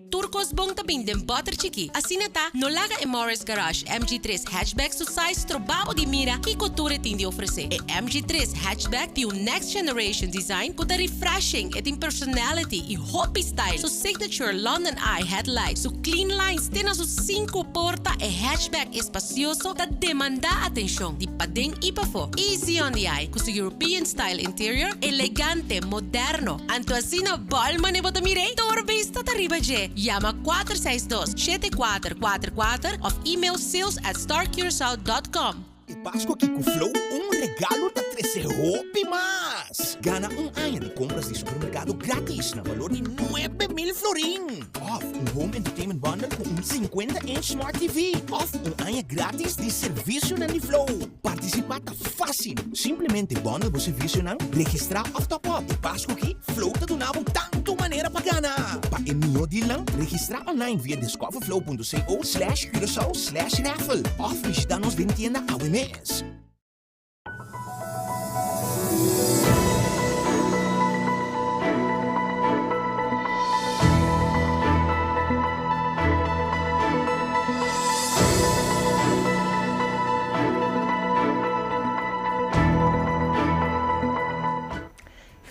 Tur kos bon ta bin den bòter chikí. Asina ta, no laga e Morris Garage MG tres Hatchback su size stroba bo di mira kiko tur e tin di ofresé. E MG tres Hatchback tin un next generation design ku ta refreshing, e tin personality i hopi style. Su signature London Eye headlight, su clean lines te na su sinku porta, e hatchback espacioso ta demandá atenshon di paden i pafó. Easy on the eye ku su European style interior, elegante, moderno. Anto asina bòl mane bo ta mir'é? Tur bista ta riba dje. Yama 462 7444 òf email sales at starcuracao dot com. E Pasco aki ku Flow un regalo ta trese hopi mas! Gana un aña di kompras di supermerkado gratis na balor di 9000 florin! Òf un home entertainment bundle ku un 50 inch smart TV! Òf un aña gratis di servisionan di Flow! Partisipá ta fásil! Simplemente bundle bo servisionan, registrá òf top up. E Pasco aki Flow ta duna bo tantu manera pa gana! Pa e mihó dealnan, registrá online via discoverflow.co slash curacao slash raffle òf bishitá nos den tienda awe mes.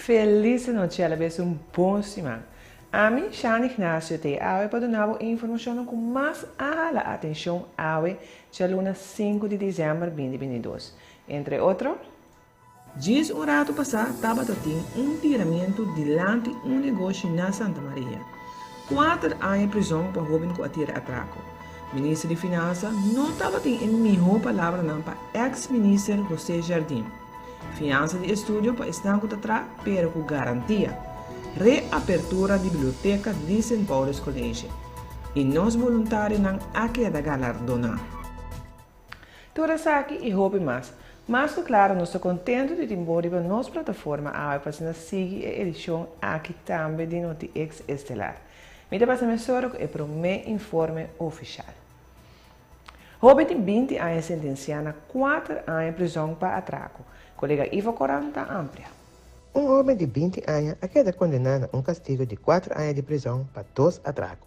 Felis anochi alabes un bon siman. Ami, Shani Ignacio, t'ei awe pa duna bo e informashonnan ku mas a hala atenshon awe djaluna sinku di desèmber binti 22. Entre otro. Djis un ratu pasá tabata tin un tiramentu dilanti un negoshi na Santa Maria. Kuater aña prizon pa hóben ku a tira atrako. Minister di Finansa no tabatin e mihó palabranan pa eks minister José Jardim. Fiansa di estudio pa esnan ku ta tra pero ku garantia. Reapertura di biblioteka di Sint Paulus College. I nos boluntarionan a keda galardoná. Tur esaki i hopi mas. Mas ku klaro nos ta kontentu di tin bo riba nos plataforma awe pa asina sigui e edishon aki tambe di NotiX Estelar. Mi ta pasa mesora ku e promé informe ofishal. Hoben di binti aña sentensiá na kuater aña prizòn pa atrako. Kolega Ivo Koran ta amplia. Un hoben di binti aña a keda kondená na un kastigu di kuater aña di prizòn pa dos atrako.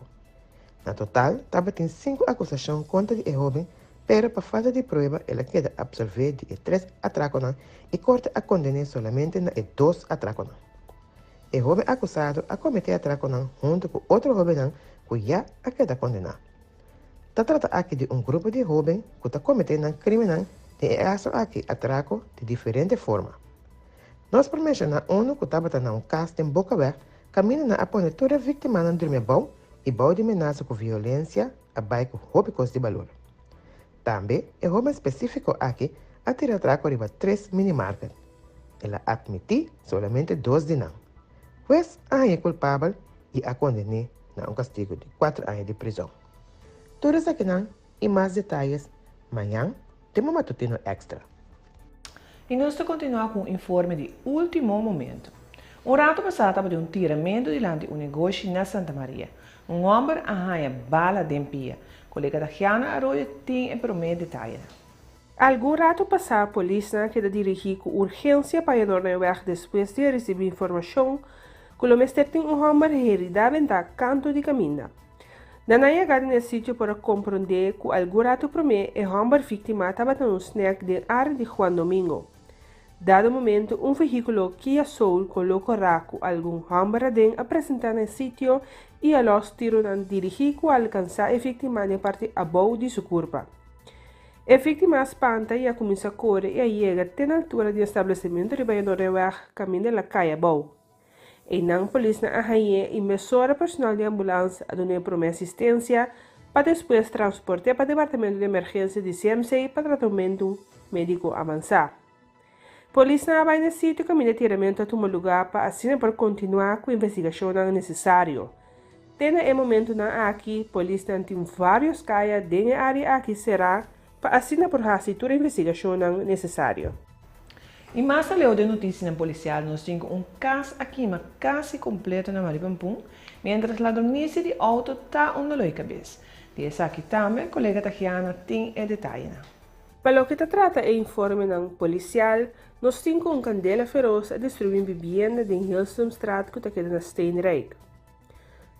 Na total tabatin sinku akusashon kontra di e hoben pero pa falta di prueba el a keda apsolvé di e tres atrakonan i korte a konden'é solamente na e dos atrakonan. E hoben akusado a kometé atrakonan huntu ku otro hobennan ku ya a keda kondená. Ta trata aki di un grupo di hóben ku ta kometé nan krímennan den e kaso aki atrako di diferente forma. Nos por menshoná unu ku tabata na un kas den Bokaweg kaminda nan a pone tur e víktimanan drumi abou i bou di menasa ku violensia a bai ku hopi kos di balor. Tambe e hóben spesífiko aki a tira atrako riba tres minimarket. El a atmití solamente dos di nan. Hues a hañ'é kulpabel i a konden'é na un kastigu di kuater aña di prizòn. Tur esakinan i mas detayes mañan den bo Matutino Extra. I nos ta kontinuá ku un informe di último momento. Un ratu pasá tabatin un tiramentu dilanti un negoshi na Santa Maria. Un hòmber a haña bala den pia. Kolega Dagiana Arroyo tin e promé detayenan. Algun ratu pasá polisnan a keda dirigí ku urgensia pa e Norneweg despues di a risibí informashon ku lo mester tin un hòmber heridá bentá kantu di kaminda. Na nan yegada na e sitio por a komprondé ku algun ratu promé e hòmber víktima tabata un snèk den área di Juan Domingo. Dado momento un vehíkulo Kia Soul koló kòrá ku algun hòmber aden a presentá na e sitio i a lòs tironan dirigí ku a alkansá e víktima den parti abou di su kurpa. E víktima a spanta i a kuminsá kore i a yega te na altura di un establesimentu riba e Noorderweg kaminda el a kai abou. Einan polisnan a hañ'é i mesora personal di ambulans a dun'é promé asistensia pa despues transport'é pa departamento di emergensia di CMC pa tratamentu médiko avansá. Polisnan a bai na e sitio kaminda e tiramentu a tuma lugá pa asina por kontinuá ku investigashonnan nesesario. Te na e momentunan aki polisnan tin vários kaya den e área aki será pa asina por hasi tur e investigashonnan nesesario. I mas aleu den notisianan polisial nos tin ku un kas a kima kasi kompleto na Maripampun, miéntras ladronisia di outo ta un doloi kabes. Di esaki tambe kolega Tagiana tin e detayenan. Pa loke ta trata e informenan polisial, nos tin ku un kandela feros a destruí un bibienda den Hilsumstraat ku ta keda na Steenrijk.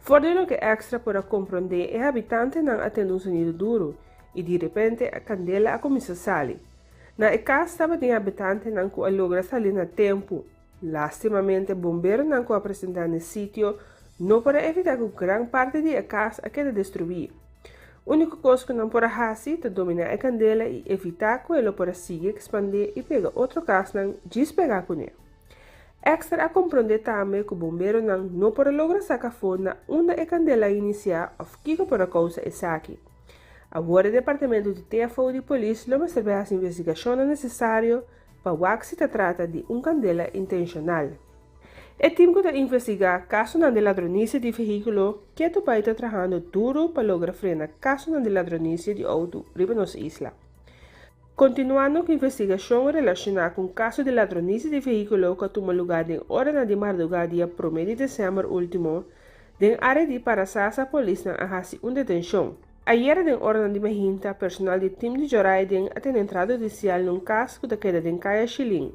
For di loke Extra por a komprondé e habitantenan a tende un sonido duru i di repente a kandela a kuminsá sali. Na e kas tabatin habitantenan ku a logra sali na tempu. Lástimamente bomberonan ku a presentá n'e sitio no por a evitá ku gran parti di e kas a keda destruí. Úniko kos ku nan por a hasi ta dominá e kandela i evitá ku e lo por a sigui ekspandé i pega otro kasnan djis pegá kuné. Extra a komprondé tambe ku bomberonan no por a logra saka afó na unda e kandela a inisiá òf kiko por a kousa esaki. Awor e departamento di TFO di polis lo mester bai hasi investigashonnan nesesario pa wak si ta trata di un kandela intenshonal. E tim ku ta investigá kasonan di ladronisia di vehíkulo ketu bai ta trahando duru pa logra frena kasonan di ladronisia di outo riba nos isla. Kontinuando ku investigashon relashoná ku un kaso di ladronisia di vehíkulo ku a tuma lugá den oranan di mardugá dia promé di desèmber último, den área di Parasasa polisnan a hasi un detenshon. Ayera den oranan di mahinta, personal di tim di Joraiden a tene entrada hudisial na un kas ku ta keda den Kaya Shilin.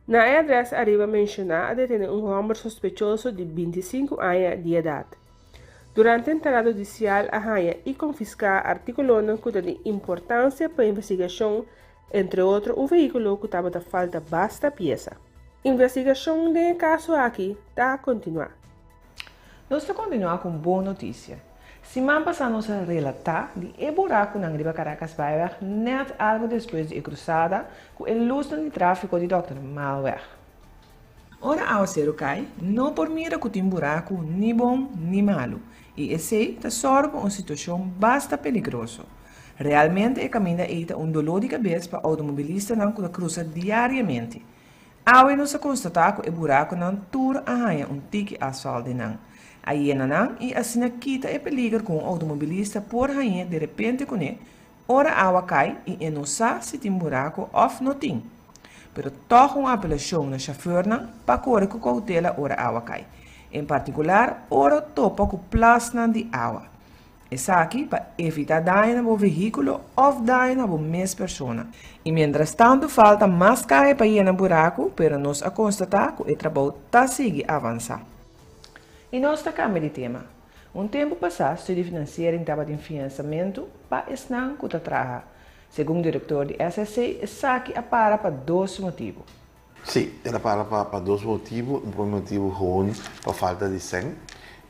Na e adrès ariba menshoná a detené un hòmber sospechoso di 25 aña di edat. Durante entrada hudisial a haña i konfiská artíkulonan ku ta di importansia pa investigashon, entre otro un vehíkulo ku tabata falta basta piesa. Investigashon den e kaso aki ta kontinuá. Nos ta kontinuá ku un bon notisia. Siman pasá nos a relatá di e burakunan riba Caracasbaaiweg nèt algu despues di e krusada ku e lusnan di tráfiko di Dòkter Maalweg. Ora awaseru kai, no por mira ku tin buraku ni bon ni malu, i esei ta sòru pa un situashon basta peligroso. Realmente e kaminda ei ta un doló di kabes pa outomobilistanan ku ta krusa diariamente. Awe nos a konstatá ku e burakunan tur a haña un tiki asfalt den nan. A yena nan i asina kita e peliger ku un outomobilista por hañ'é derepente kuné ora awa kai i e no sa si tin buraku òf no tin. Pero tòg un apelashon na shofèrnan pa kore ku koutela ora awa kai, en partikular ora topa ku plasnan di awa. Esaki pa evitá daño na bo vehíkulo òf daño na bo mes persona. I mientrastantu falta mas kaya pa yena buraku, pero nos a konstatá ku e trabou ta sigui avansá. I nos ta kambia di tema. Un tempu pasá Studiefinanciering tabatin fiansamentu pa esnan ku ta traha. Segun direktor di SSC esaki a para pa dos motibu. Sí, el a para pa dos motibu. Un primer motibu gewoon pa falta di sèn.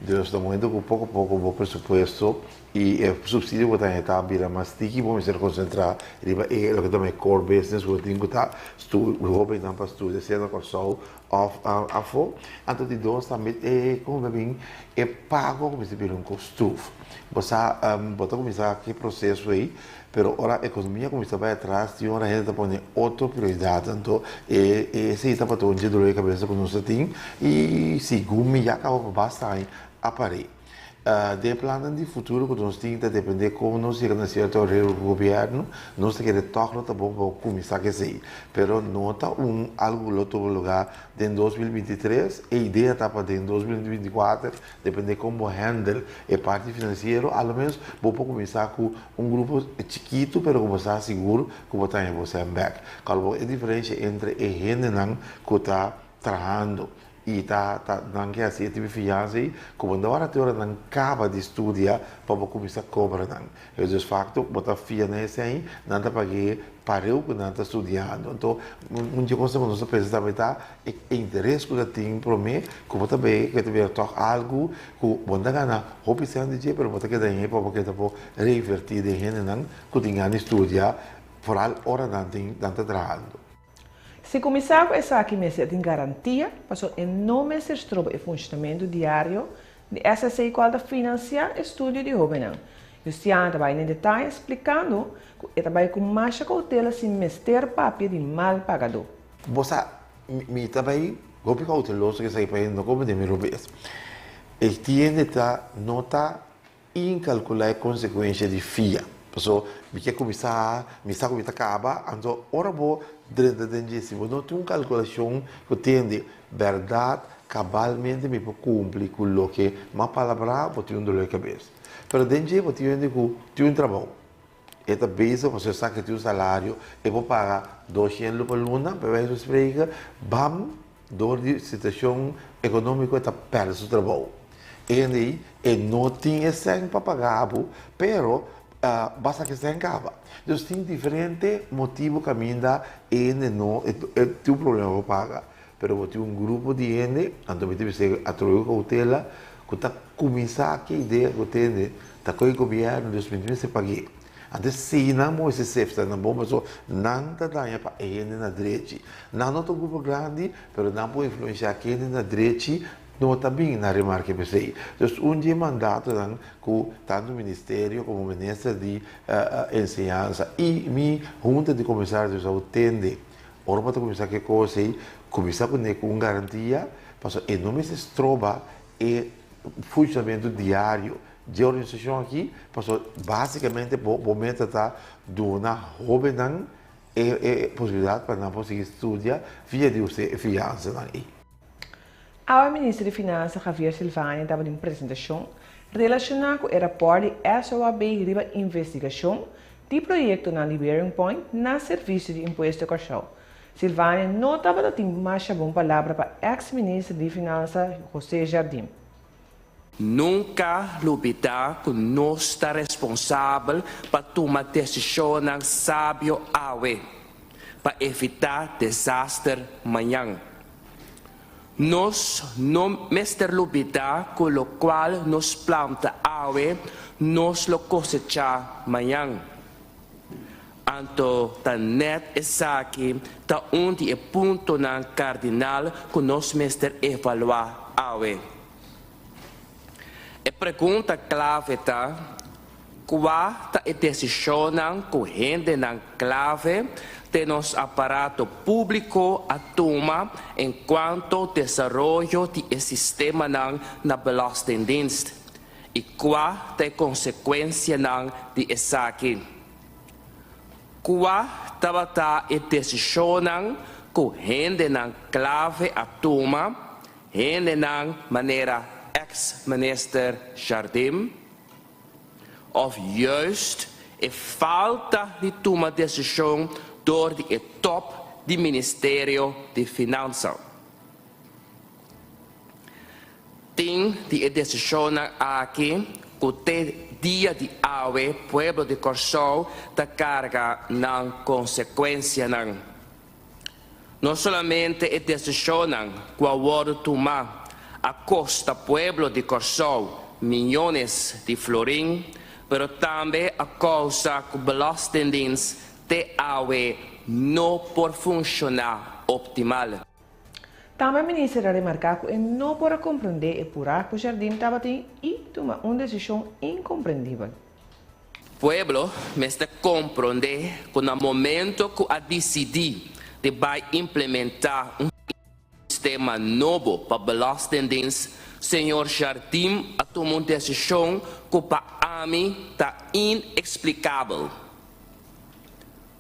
Dus na momento ku poko poko bo presupuesto i e supsidio ku bo ta haña ta bira mas tiki, bo mester konsentrá riba e loke ta yama e core business ku bo tin ku ta hóbennan pa studia sea na Kòrsou òf afó. Anto di dos tambe e komo ta bin e pago a kuminsá bira un kos struf. Bo sa bo ta kuminsá ku e proseso ei. Pero ora ekonomia kuminsá bai atras, tin ora hende ta pone otro prioridat. Anto e esei tabata un dje dolor di kabesa ku nos ta tin i segun mi ya kaba pa basta aña a par'é. Den e plannan di futuro ku nos tin ta dependé kon nos yega na sierto areglo ku gobièrnu, nos ta kere tòg lo ta bon pa kuminsá ku esei. Pero no ta un algu ku lo tuma lugá den 2023, e idea ta pa den 2024 Depende kon bo handle e parti finansiero, a lo menos bo por kuminsá ku un grupo chikitu pero ku bo sa sigur ku bo ta haña bo sèn bèk. Kòl bo e diferensha entre e hendenan ku ta trahando i ta ta nan ke hasi e tipo di fiansa ei ku bo no wara te ora nan kaba di studia pa bo kuminsá kobra nan. Es dus fakto bo ta fia na esei, nan ta pag'é pareu ku nan ta studiando. Anto un dje kos ku nos ta pensa tambe ta e interes ku ta tin promé ku bo ta bay ku e ta bira tòg algu ku bo no ta gana hopi sèn di dje pero bo ta keda hei pa bo keda por reinvertí den hendenan ku tin gana di studia foral ora nan tin nan ta trahando. Si kuminsá ku esaki mester tin garantia pasobra e no mester stroba e funshonamentu diario di SSC kual ta finansiá e studio di hóbennan. Justiana ta bai den detaye splikando ku e ta bai ku masha koutela si mester papia di mal pagadó. Bo sa, mi ta bai hopi kouteloso ku esaki pa hende no komprendé mi robes. E tiende ta no ta inkalkulá e konsekuensha di fia. Paso mi ke kuminsá, mi sa ku mi ta kaba, anto ora bo drenta den dje si bo no tin un kalkulashon ku tende bèrdat kabalmente mi por kumpli ku loke m'a palabrá, bo tin un dolor di kabes. Pero den dje bo tin hende ku tin un trabou, e ta bezig pasobra e sa ku e tin un salario, e por paga doshen pa luna, bij wijze van spreken, bam, dor di situashon ekonómiko e ta pèrdè su trabou. Hende ei e no tin e sèn pa paga bo, pero basta ku e sèn kaba. Dus tin diferente motibu kaminda e hende no e tin un problema pa paga. Pero bo tin un grupo di hende, anto mi ta bisa atrobe ku koutela, ku ta kuminsá ku e idea ku tende ta kohe gobièrnu, dus mi mester pag'é. Anto si nan mester sefta nan bon pasobra nan ta daña pa e hende na drechi. Nan no ta un grupo grandi, pero nan por influensiá ku e hende na drechi no ta bin na remarke p'esei. Dus un di e mandatonan ku tantu ministerio komo minister di enseñansa i mi hunta di komisaris a tende ora bo ta kuminsá ku e kos ei, kuminsá kuné ku un garantia pasobra e no mester stroba e funshonamentu diario dje organisashon aki pasobra básikamente bo meta ta duna hóbennan e posibilidat pa nan por sigui studia via di usted e fiansanan ei. Awe Minister di Finansa Javier Silvania tabatin un presentashon relashoná ku e rapòrt di SOAB riba investigashon di proyektonan di Bearing Point na Servisio di Impuesto Kòrsou. Silvania no tabata tin masha bon palabra pa èks Minister di Finansa José Jardim. Nunka lubidá ku nos ta responsabel pa tuma desishonnan sabio awe, pa evitá desaster mañan. Nos no mester lubidá ku lokual nos planta awe, nos lo kosechá mañan. Anto ta nèt esaki ta un di e puntonan kardinal ku nos mester evaluá awe. E pregunta klave ta, Kua ta e desishonnan ku hendenan klave den nos aparato públiko a tuma enkuanto desaroyo di e sistemanan na Belastingdienst i kua ta e konsekuensianan di esaki? Kua tabata e desishonnan ku hendenan klave a tuma Hendenan manera ex minister Jardim of juist e falta di tuma decision door di e top di Ministerio di Finansa. Tin di e decisionnan aki cu te dia di awe pueblo di Corsou ta carga nan consecuencianan. No solamente e desishonnan ku a wòrdu tumá a kosta pueblo di Kòrsou miyones di florin, pero tambe a kousa ku Belastingdienst te awe no por funshoná optimal. Tambe minister a remarká ku e no por a komprendé e purá ku Jardim tabatin i tuma un desishon inkomprendibel. Pueblo mester komprondé ku na momento ku a disidí di bai implementá un sistema nobo pa Belastingdienst, señor Jardim a tuma un desishon ku pa ami ta ineksplikabel.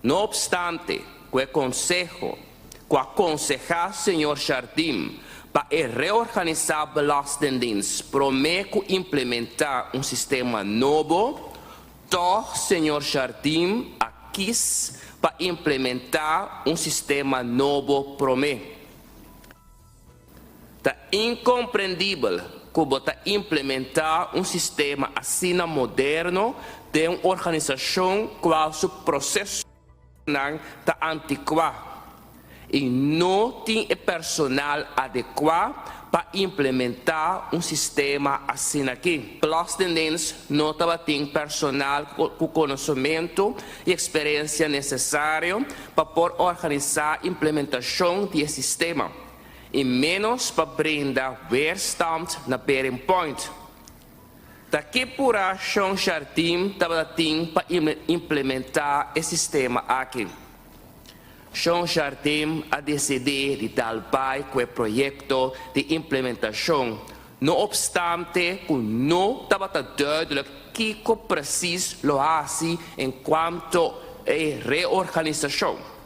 No opstante ku e konseho ku a konsehá señor Jardim pa e reorganisá Belastingdienst promé ku implementá un sistema nobo, tòg señor Jardim a kis pa implementá un sistema nobo promé. Ta inkomprendibel ku bo ta implementá un sistema asina moderno den un organisashon kual su prosesonan ta antikuá i no tin e personal adekuá pa implementá un sistema asin'aki. Belastingdienst no tabatin personal ku konosementu i eksperensia nesesario pa por organisá implementashon di e sistema. I ménos pa brinda weerstand na Bearing Point. Ta ki pura Shon Jardim tabata tin pa implementá e sistema aki? Shon Jardim a disidí di dal bai ku e proyekto di implementashon, no opstante ku no tabata duidelijk kiko presis lo hasi enkuanto e reorganisashon.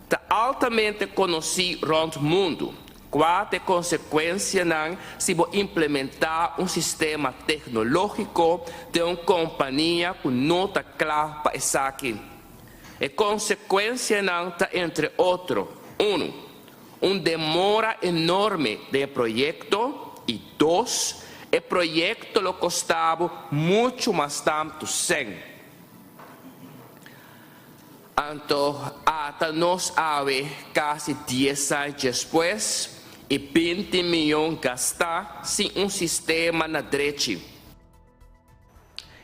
Ta altamente konosí rònt mundu kua ta e konsekuensianan si bo implementá un sistema teknológiko den un kompania ku no ta kla pa esaki. E konsekuensianan ta entre otro, unu, un demora enorme den e proyekto i dos, E proyekto lo kosta bo muchu mas tantu sèn. Anto ata nos awe kasi dies aña despues i 20 mion gastá sin un sistema na drechi.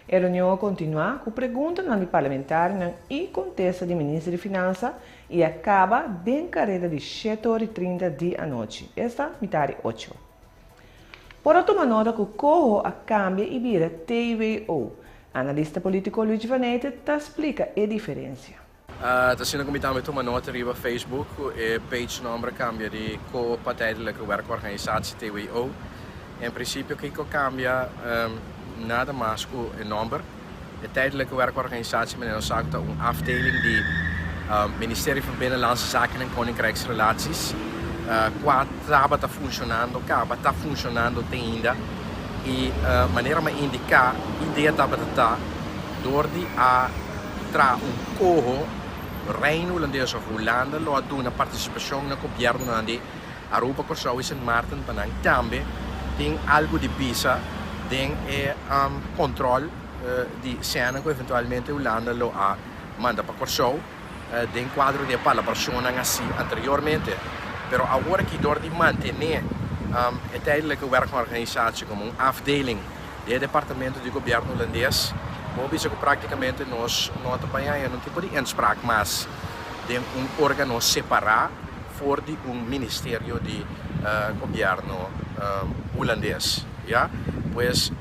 E reunion a kontinuá ku preguntanan di parlamentarionan i kontesta di minister di Finansa i a kaba den kareda di shete ora i 30 di anochi, esta mitar di ocho. Por a tuma nota ku COHO a kambia i bira TWO. Analista polítiko Luigi van Eijten ta splika e diferensia. Ta asina ku mi tambe tuma nota riba Facebook ku e page nomber a kambia di COHO pa Tijdelijke Werkorganisatie, TWO. En prinsipio kiko kambia nada mas ku e nomber. E Tijdelijke Werkorganisatie manera nos sa ku ta un afdeling di Ministerio van Binnenlandse Zaken en Koninkrijksrelaties kua tabata funshonando kaba, ta funshonando te ainda i manera mi a indiká idea tabata ta dor di a traha un koho Reino Hulandes òf Hulanda lo a duna partisipashon na gobièrnunan di Aruba, Kòrsou i Sint Maarten pa nan tambe tin algu di bisa den e kòntròl di sènan ku eventualmente Hulanda lo a manda pa Kòrsou den kuadro di e palabrashonnan hasi anteriormente. Pero awor aki dor di mantené e Tijdelijke Werkorganisatie komo un afdeling di e departamento di gobièrnu hulandes, bo bisa ku práktikamente nos no ta bai haña nun tipo di inspraak mas den un órgano separá for di un ministerio di gobièrnu hulandes. Ya. Pues,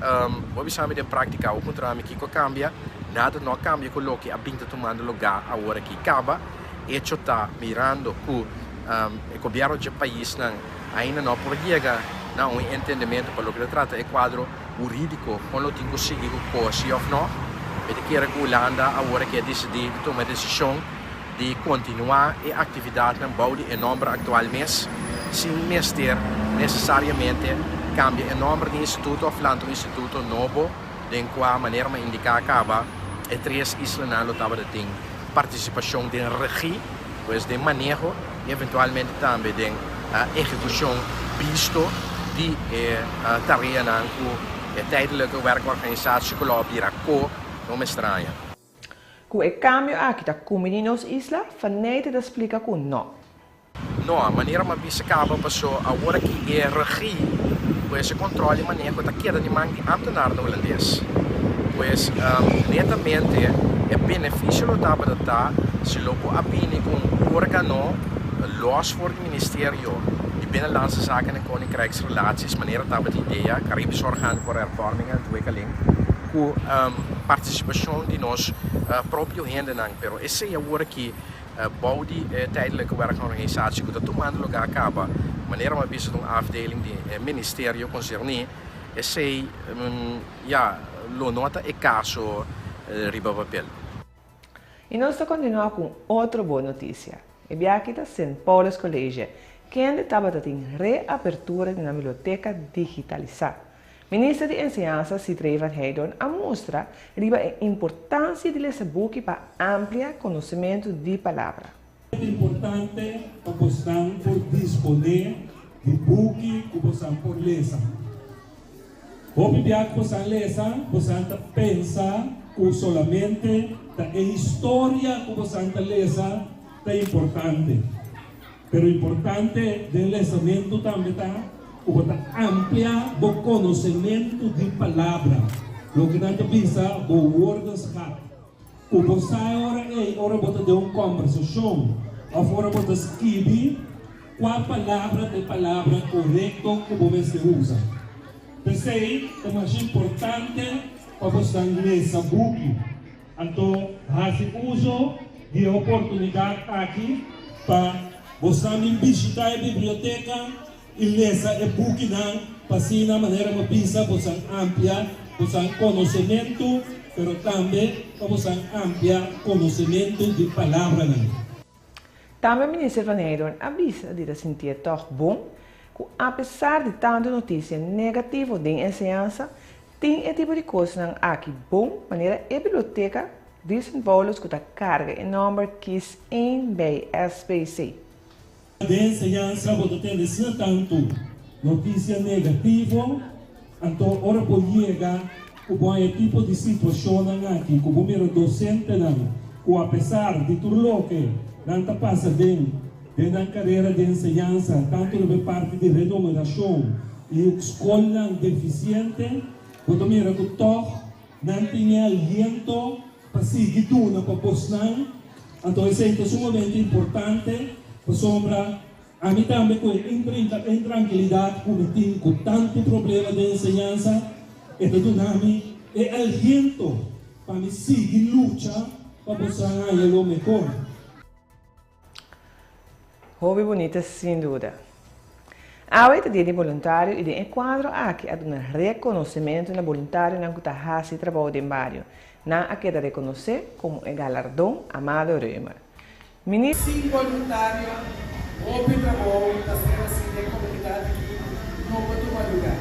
bo bisa mi den práktika, bo puntra mi kiko a kambia? Nada no a kambia ku loke a bin ta tumando lugá awor aki. Kaba, echo ta mirando ku e gobièrnu dje paisnan ainda no por yega na un entendementu pa loke ta trata e kuadro hurídiko kon lo tin ku sigui ku kos si òf no. Mi ta kere ku Hulanda awor aki a disidí di tuma e desishon di kontinuá e aktividatnan bou di e nòmber aktual mes, sin mester nesesariamente kambia e nòmber di instituto òf lanta un instituto nobo den kua, manera mi a indiká kaba, e tres islanan lo tabata tin partisipashon den regí, pues den maneho i eventualmente tambe den ehekushon bisto di e tareanan ku e Tijdelijke Werkorganisatie ku lo a bira ko no mester haña. Ku e kambio aki ta kumbiní nos isla, Van Nijten ta splika ku no. No, manera mi a bisa kaba paso awor aki e regie, pues e kontrol i maneho ta keda di man di ambtenarnan hulandes. Pues netamente e benefisio lo tabata ta si lo por a bini ku un organo los for di ministerio di Binnenlandse Zaken en Koninkrijksrelaties manera tabata idea, Caribisch Orgaan voor Hervorming en Ontwikkeling, ku partisipashon di nos propio hendenan. Pero esei awor aki bou di e Tijdelijke Werkorganisatie ku ta tumando lugá kaba, manera mi a bisa ta un afdeling di e ministerio konserní, esei ya lo no ta e kaso riba papel. I nos ta kontinuá ku un otro bon notisia. E biaha ta Sint Paulus College, kende tabata tin reapertura di nan biblioteka digitalisá. Minister di Enseñansa Sithree van Heydoorn a mustra riba e importansia di lesa buki pa amplia konosementu di palabra. Ta importante pa bosnan por disponé di buki ku bosan por lesa. Hopi bia ku bosan lesa, bosan ta pensa ku solamente ta e historia ku bosan ta lesa ta importante. Pero importante den lesamentu tambe ta ku bo ta amplia bo konosementu di palabra, loke nan ta bisa bo woordenschat. Ku bo sa e ora ei ora bo ta den un kòmbersashon òf ora bo ta skibi kua palabra ta e palabra korekto ku bo mester usa. P'esei ta masha importante pa bo stan lesa buki. Anto hasi uso di e oportunidat aki pa bosan bin bishita e biblioteka i lesa e bukinan pa asina manera bo bisa bosan amplia bosan konosementu pero tambe pa bosan amplia konosementu di palabranan. Tambe Minister Van Heydoorn a bisa di ta sintié tòg bon ku apesar di tantu notisia negativo den enseñansa, tin e tipo di kosnan aki bon manera e biblioteka di Sint Paulus ku ta karga e nòmber Kies één bij SPC. Den enseñansa bo ta tende asina tantu notisia negativo. Anto ora bo yega ku bo haña e tipo di situashonnan aki, ku bo mira dosentenan ku apesar di tur loke nan ta pasa den den nan karera di enseñansa, tantu riba e parti di renumerashon i skolnan defisiente, bo ta mira ku tòg nan tin e aliento pa sigui duna pa bosnan. Anto esei ta sumamente importante pasobra Ami tambe ku e intrankilidat ku mi tin ku tantu problema den enseñansa, e ta duna mi e aliento pa mi sigui lucha pa boso haña lo mehor. Hopi bunita sin duda. Awe ta dia di boluntario i den e kuadro aki a duna rekonosementu na boluntarionan ku ta hasi trabou den bario. Nan a keda rekonosé komo e galardon Amado Römer. Mini. Sin boluntario, hopi trabou ta ser hasi den komunidat aki no por tuma lugá.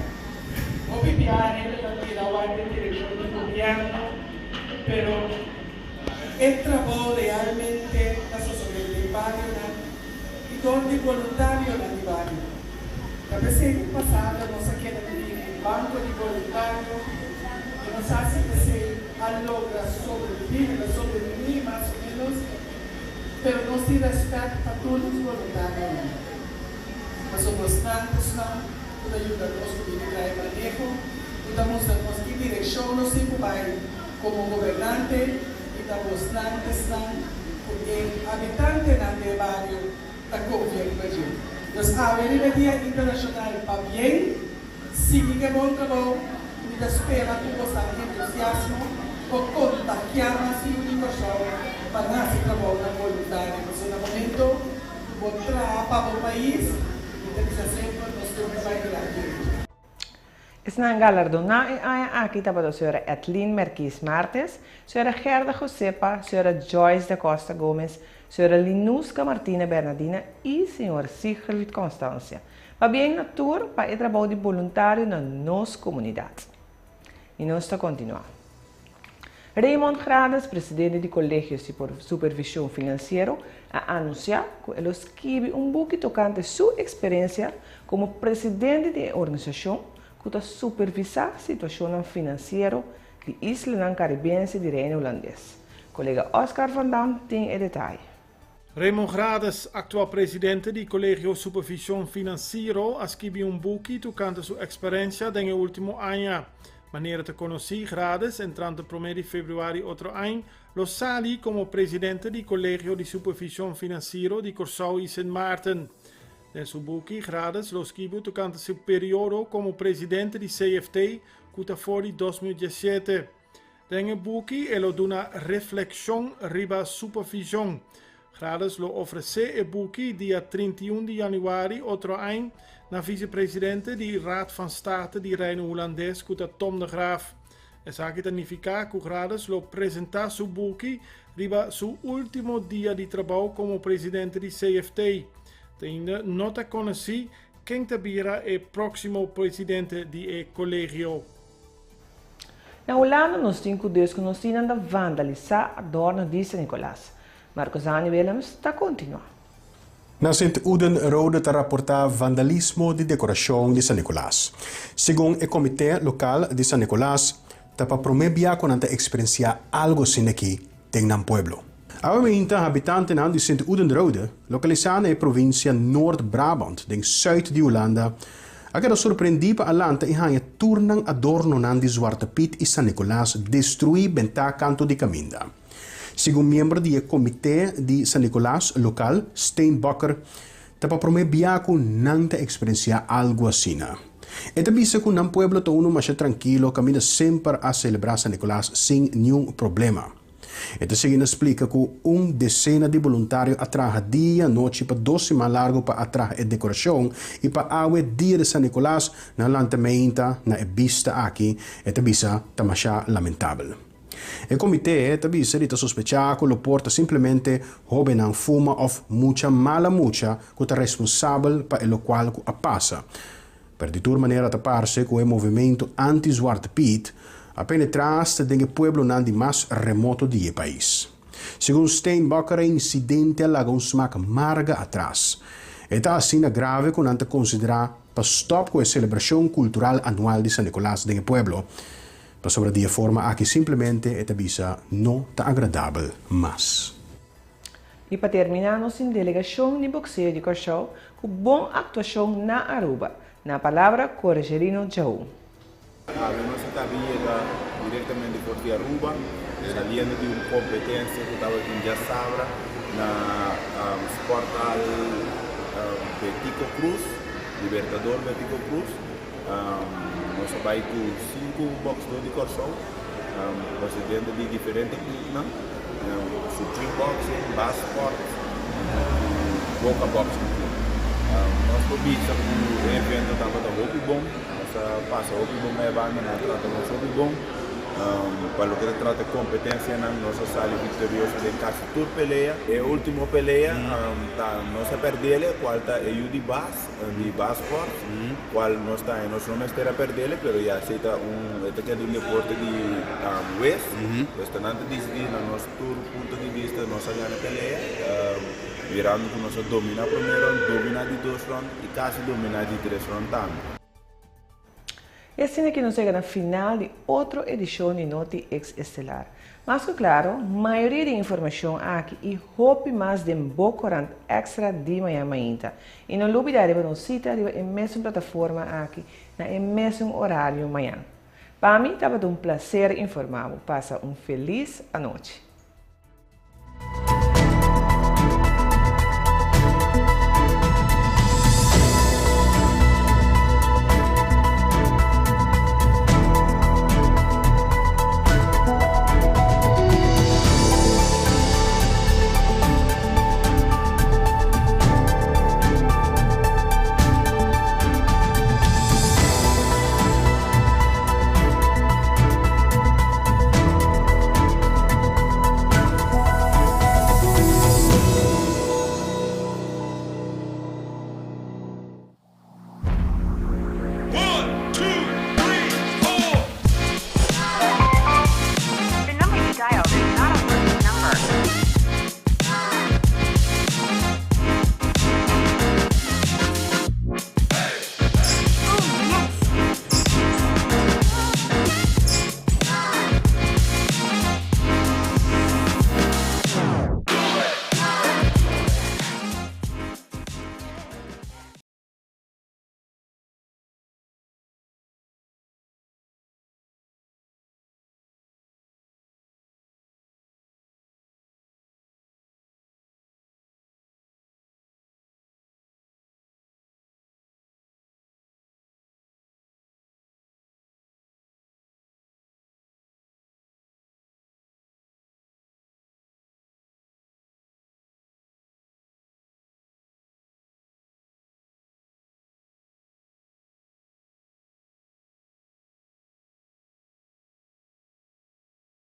Hopi biaha hende ta tira wak den direkshon di gobièrnu, pero e trabou realmente ta sosodé den barionan i dor di boluntarionan di bario. Ta p'esei ku pasado nos a keda di bini un banko di boluntario i nos hasi esei a logra sobrebibí, el a sobrebibí mas o ménos, pero nos tin rèspèt pa tur nos boluntarionan, pasobra esnan ta esnan ku ta yuda nos ku bini trae maneho, ku ta mustra nos ki direkshon nos tin ku bai komo gobernante i ta bosnan ta esnan ku e habitantenan di e bario ta konfia riba dje. Nos awe riba e Dia Internashonal pabien. Sigui ke bon trabou i mi ta spera ku boso entusiasmo por kontagiá mas yu di Kòrsou pa hasi trabounan boluntario. Pasobra na momento ku bo traha pa bo pais, mi ta bisa semper nos tur ta bai keda bien. Esnan galardoná e aña aki tabata Sra. Edlin Merquis Martes, Sra. Gerda Josepa, Sra. Joyce da Costa Gomez, Sra. Linuska Martina Bernadina i Señor Sigrid Constancia. Pabien na tur pa e trabou di boluntario na nos komunidat. I nos ta kontinuá. Raymond Grades, presidente di Kolegio Supervishon Finansiero, a anunsiá ku e lo skibi un buki tokante su eksperensia komo presidente di e organisashon ku ta supervisá situashonnan finansiero di islanan karibense di Reino Hulandes. Kolega Oscar van Dam tin e detaye. Raymond Grades, aktual presidente di Kolegio Supervishon Finansiero, a skibi un buki tokante su eksperensia den e último aña. Manera ta konosí, Grades, entrante promé di febrüari otro añ, lo sali komo presidente di Kolegio di Supervishon Finansiero di Kòrsou i Sint Maarten. Den su buki, Grades lo skibi tokante su periodo komo presidente di CFT ku ta for di 2017. Den e buki e lo duna reflekshon riba supervishon. Grades lo ofresé e buki dia 31 di yanüari otro añ na visepresidente di Raad van State di Reino Hulandes ku ta Tom de Graaf. Esaki ta nifiká ku Grades lo presentá su buki riba su último dia di trabou komo presidente di CFT. Te ainda no ta konosí ken ta bira e próksimo presidente di e kolegio. Na Hulanda nos tin ku deskonosínan ta vandalisá adorno di San Nicolas. Marcozani Willems ta kontinuá. Na Sint Oedenrode ta raportá vandalismo di dekorashon di San Nicolas. Segun e komité lokal di San Nicolas, ta pa promé bia ku nan ta eksperensiá algu asina aki den nan pueblo. Awe mainta habitantenan di Sint Oedenrode, lokalisá na e provinsia Noord-Brabant den sùit di Hulanda, a keda sorprendí pa a lanta i haña tur nan adornonan di Zwarte Piet i San Nicolas destruí bentá kantu di kaminda. Segun miembro di e komité di San Nicolas lokal, Steen Bakker, ta pa promé bia ku nan ta eksperensiá algu asina. E ta bisa ku nan pueblo ta unu masha trankilo kaminda semper a selebrá San Nicolas sin niun problema. E ta sigui na splika ku un desena di boluntario a traha dia i anochi pa dos siman largu pa a traha e dekorashon i pa awe dia di San Nikolas nan lanta meinta na e bista aki, e ta bisa ta masha lamentabel. E komité ta bisa di ta sospechá ku lo por ta simplemente hóbennan fuma òf mucha mala mucha ku ta responsabel pa e lokual ku a pasa. Pero di tur manera ta parse ku e movementu anti-Zwarte Piet a penetrá asta den e pueblonan di mas remoto di e pais. Segun Steenbakker e insidente a laga un smak marga atras. E ta asina grave ku nan ta konsiderá. pa stòp ku e selebrashon kultural anual di San Nicolas den e pueblo, pasobra di e forma aki simplemente e ta bisa no ta agradabel mas. I pa terminá nos tin delegashon di bokseo di Kòrsou ku bon aktuashon na Aruba. Na palabra Corgelino Djaú. Awe nos a caba yega directamente for di Aruba, saliendo di un competencia cu tabatin diasabra na Sporthal Betico Croes, Libertador Betico Croes. Nos a bay cu cinco boxdor di Corsou, procedente di diferente clubnan, Supreme Boxing, Baas Sport cu Boca Boxing Club. Nos por bisa cu e evento tabata hopi bon. Nos a pasa hopi bon e banda, nan a trata nos hopi bon. Pa loke ta trata competencianan, nos a sali victorioso den casi tur pelea. E ultimo pelea ta nos a perdele, cual ta e yu di Baas, di Baas Sports, cual nos ta nos no mester a perdele, pero ya esey ta un, e ta keda un deporte di hues. Pues ta nan ta dicidi na nos tur punto di bista nos a gana pelea, mirando cu nos a domina prome round, domina di dos round y casi domina di tres round tambe. I asina ki nos yega na final di otro edishon di Noti Ex Estelar. Mas ku klaro, mayoria di e informashon aki i hopi mas den bo korant Extra di mañan mainta. I no lubida riba nos sita riba e mesun plataforma aki na e mesun orario mañan. Pa mi tabata un plaser informa bo. Pasa un felis anochi.